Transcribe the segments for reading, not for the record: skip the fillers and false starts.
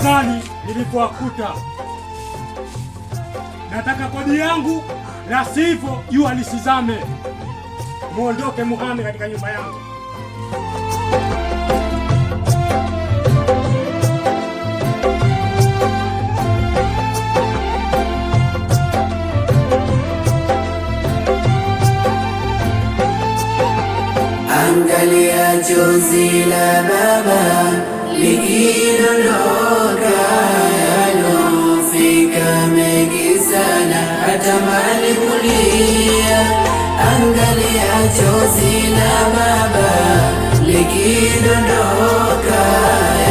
Afadhali nilipowakuta. Nataka kodi yangu, la sivyo jua lisizame. Muondoke muhame katika nyumba yangu. Angalia chozi la baba likidondoka, yanofika mengi sana, hatamani kulia. Angalia chozi la baba likidondoka,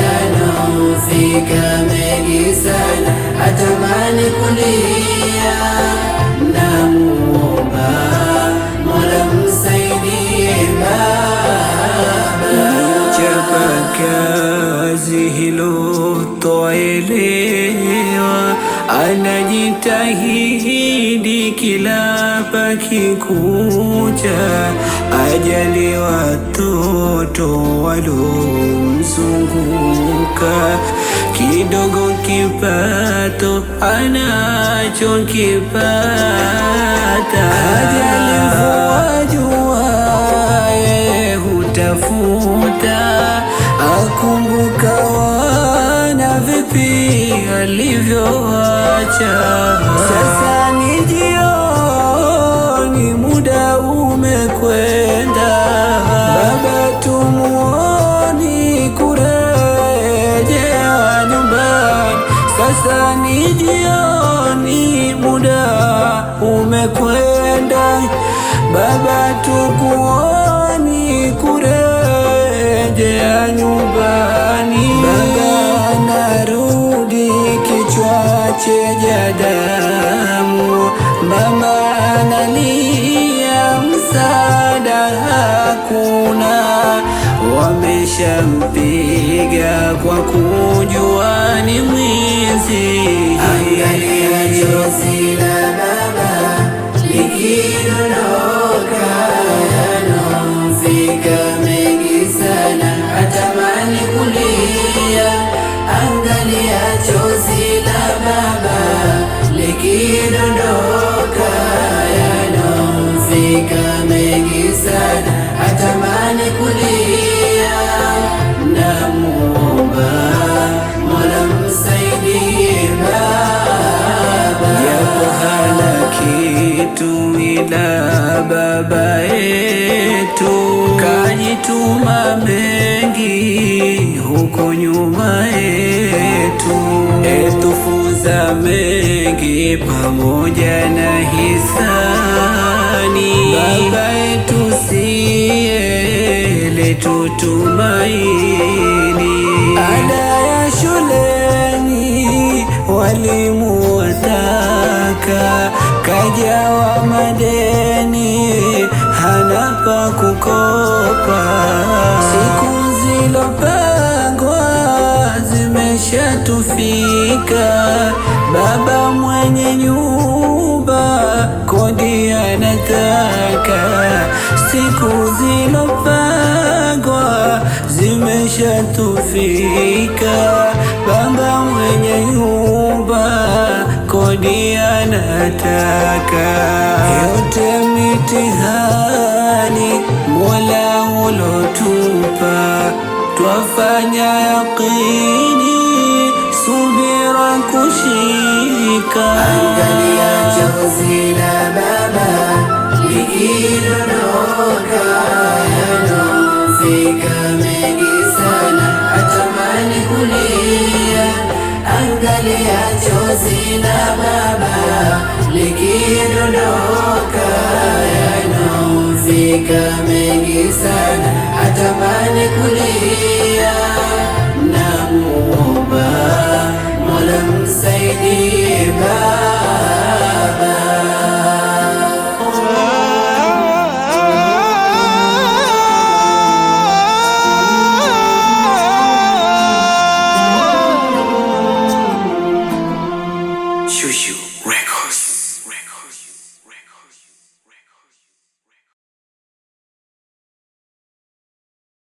yanofika mengi sana, hatamani kulia. Namuomba Mola msaidie baba. Chapa kazi hilo twaelewa, anajitahidi kila pakikucha, ajali watoto walomzunguka, kidogo kipato anachokipata, ajali mvua jua yeye hutafuta, akumbuka wana vipi alivyoacha. Sasa ni jioni, muda umekwenda, baba tumuoni kurejea nyumbani. Sasa ni jioni, muda umekwenda, baba tukuoni kurejea nyumbani. Baba narudi kichwa chenye damu, mama analia msaada hakuna, wameshampiga kwa kujua ni mwizi. Angalia chozi la baba likidondoka, yanofika mengi sana, hatamani kulia. Angalia chozi la baba likidondoka, yanofika mengi sana, hatamani kulia. Namuomba Mola msaidie baba. Japo hana kitu ila baba yetu kajituma mengi huko nyuma yetu, etufunza mengi pamoja na hisani. Baba yetu siye letu tumaini, ada ya shuleni walimu wataka, kajawa madeni hana pa kukopa. Siku zilopangwa zimeshatufika, baba mwenye nyumba kodi anataka. Siku zilopangwa zimeshatufika, baba mwenye nyumba kodi anataka. Yote mitihani Mola ulotupa, twafanya yaqini, subira kushika. Angalia chozi la baba likidondoka, yanofika mengi sana, hatamani kulia. Angalia chozi la baba likidondoka, yanofika mengi sana, hatamani kulia. Namuomba Mola msaidie.